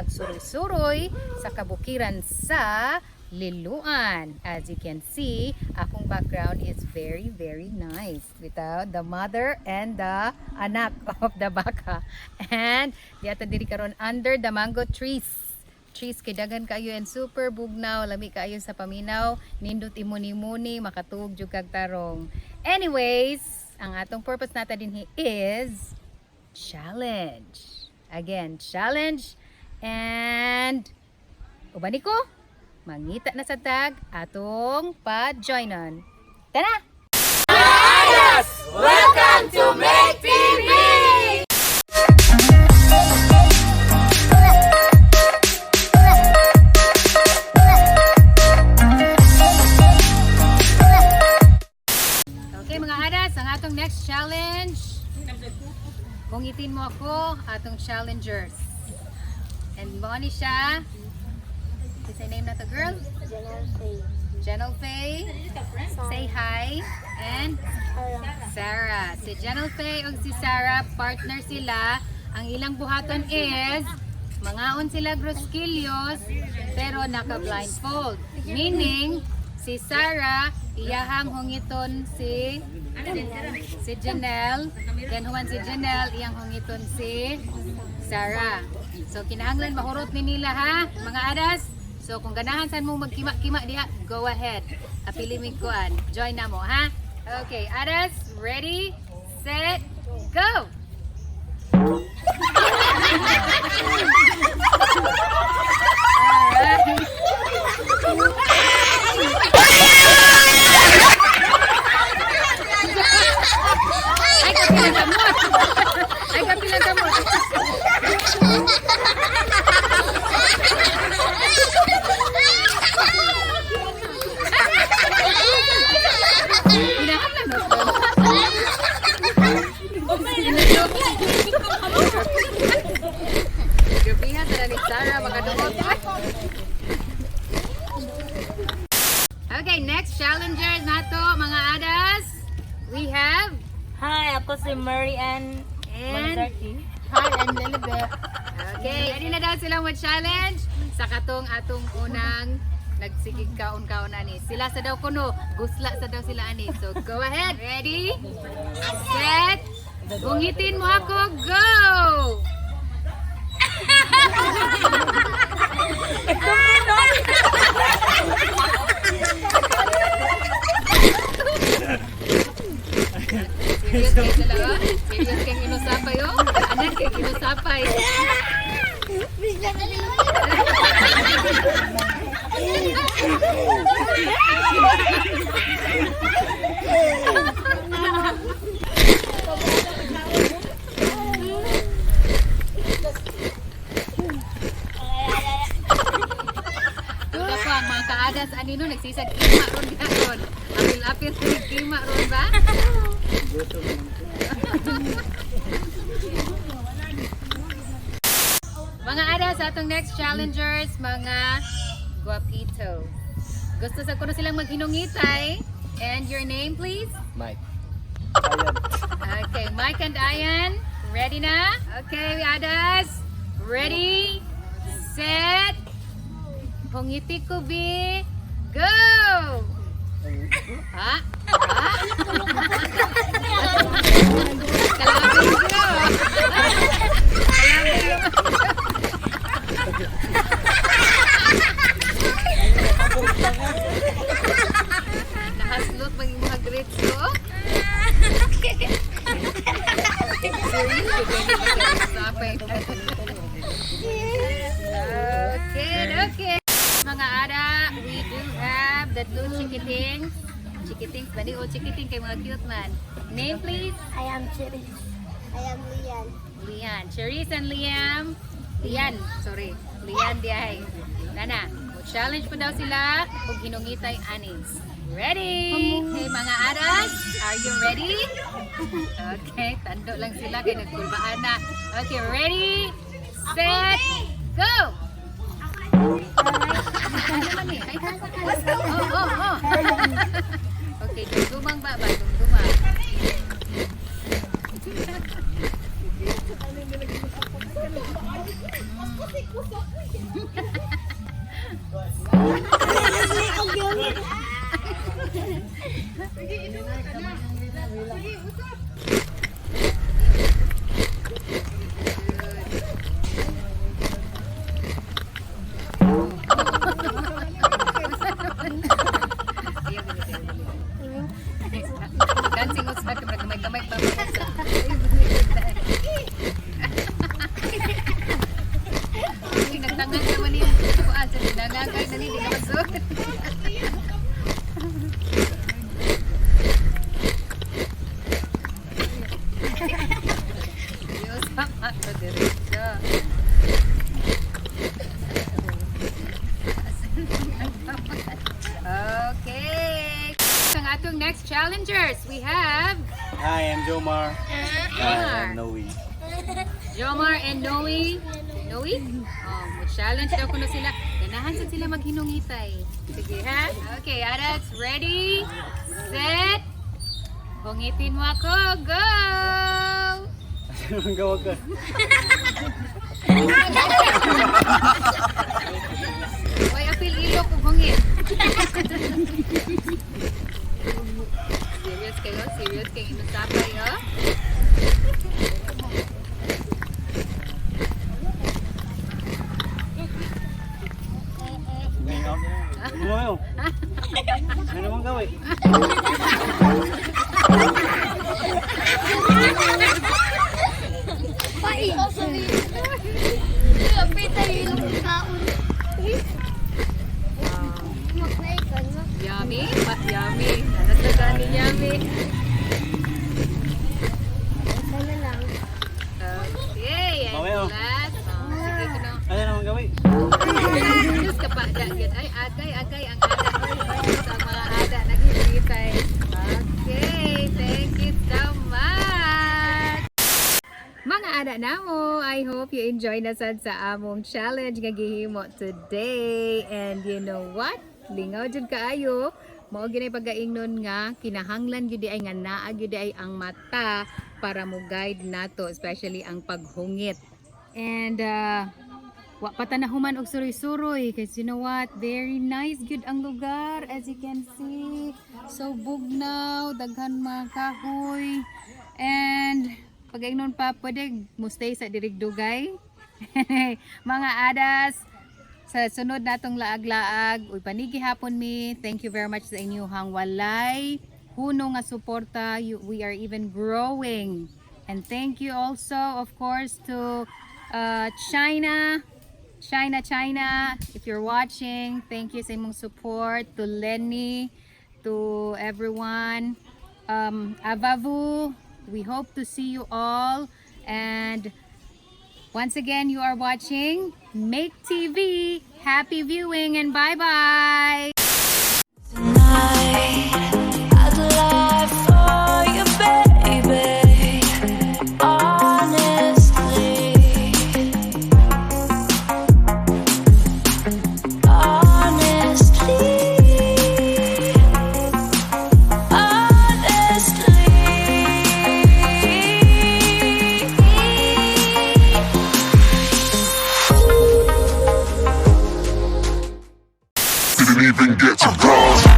Nagsuroy-suroy sa kabukiran sa Liloan. As you can see, akong background is very, very nice. Without the mother and the anak of the baka. And diata diri karon under the mango trees. Trees kay daghan kayo and super bugnaw, lami kaayo sa paminaw, nindot imuni-muni, makatuog jud kag tarong. Anyways, ang atong purpose nata dinhi is challenge. Again, challenge and uban ko mangita na sa tag atong pa-joinon. Tara! Welcome to Make TV! Okay, mga adas, ang atong next challenge. Bungitin mo ako, atong challengers. And mo ni siya. Is the name na to, girl? Janelle Faye. Janelle Faye. Say hi. And Sarah. Si Janelle Faye ug si Sarah, partner sila. Ang ilang buhaton is mangaon sila groskilios pero naka-blindfold. Meaning, si Sarah iyahang hungiton si si Janelle, then human si Janelle iyang hungiton si Sarah. So kinahanglan mahurot ni nila ha, mga adas. So kung ganahan san mo magkima-kima diha, go ahead. Apili mi kuan. Join na mo ha. Okay, adas, ready, set, go. Alright. Ay, kapilang kamot. Ay, kapilang kamot. Hinahanap na to. Gabihan na ni Sarah, makadungog. Okay, next challengers nato, mga adas. We have Hi, ako si Mary Ann and Manzarki. Hi, I'm Lilibet. Okay, ready na daw silang mag-challenge sa katong atong unang nagsigig kaon-kaon ani. Sila sa daw kuno, gusla sa daw sila ani. So go ahead. Ready? Set. Bungitin mo ako. Go! Serious kayo sila ba? Serious kayong inusapay oh? Anak kayong inusapay. Duga po ang mga kaadas ani no nagsisag kima ron gihapon. Apil-apil sa kima ron ba? Mga adas, atong next challengers, mga guapito. Gusto sa kuno silang maghinungitay. And your name, please? Mike. Okay, Mike and Ian, ready na? Okay, adas, ready, set, hungiti ko bi, go! Ha? Ha? Kalabing ko. Kalabing ko. Nahaslot maging mga grades ko. Okay. Mga ara, we do have the two chikitings. Chikitings ba ni? O chikiting kay mga cute man. Name, please? I am Cherise. I am Lian. Lian. Cherise and Liam. Lian, sorry. Lian di ay. Nana, challenge po daw sila ug hinungitay anis. Ready? Hey, mga aras, are you ready? Okay, tando lang sila kay nagkulbaan na. Okay, ready? Set, go! Ano man eh? Ay, oh. Okay, dumdumang ba ba? Dumdumang. Sige, usap. Dancing usap, gamay-gamay pa. Nagtangan naman niya. Kuan sa nangagay dali di ka masud. Dios, ato diretso. Okay. Ang atong next challengers, we have Hi, I'm Jomar. Hi, I'm Noe. Jomar and Noe. Noe? Oh, mo-challenge daw kuno sila. Ganahan sad sila maghinungitay. Sige ha? Okay, Aras, ready, set, hungitin mo ako, go! Anong gawa ka? Way apil ilok ug hungit. Serious kayo? Serious kayo inusapay, oh? Ano mo? Ano mong gawin? Pai. Yummy? Mas yummy. Nanas ni yummy. Sana lang. Okay, and Bawi, oh. last. Oh, sige ko na. Ano namang gawin? Diyos ka pa, dagit. Ay, agay, agay, ang ada. Sa mga ada, naghihintay. Okay, thank you so much. Mga ada namo, I hope you enjoy na sad sa among challenge nga gihimo today. And you know what? Lingaw jud kaayo. Mao gyud ay pagaingnon nga kinahanglan gyud ay nga naa gyud ay ang mata para mo guide nato, especially ang paghungit. And wa pa ta nahuman og suroy-suroy kasi you know what? Very nice gyud ang lugar, as you can see. So bugnaw, daghan mga kahoy. And pag-ingnon pa, pwede mo stay sa dirig dugay. Mga adas, sa sunod natong laag-laag, uy panigi hapon mi. Thank you very much sa inyuhang walay huno nga suporta. We are even growing. And thank you also, of course, to China, China, China, if you're watching, thank you sa imong support. To Lenny, to everyone. Avavu, we hope to see you all. And once again, you are watching Make TV. Happy viewing and bye-bye. Tonight, I'd lie for you, baby. Honestly, honestly, honestly. Didn't even get to cross.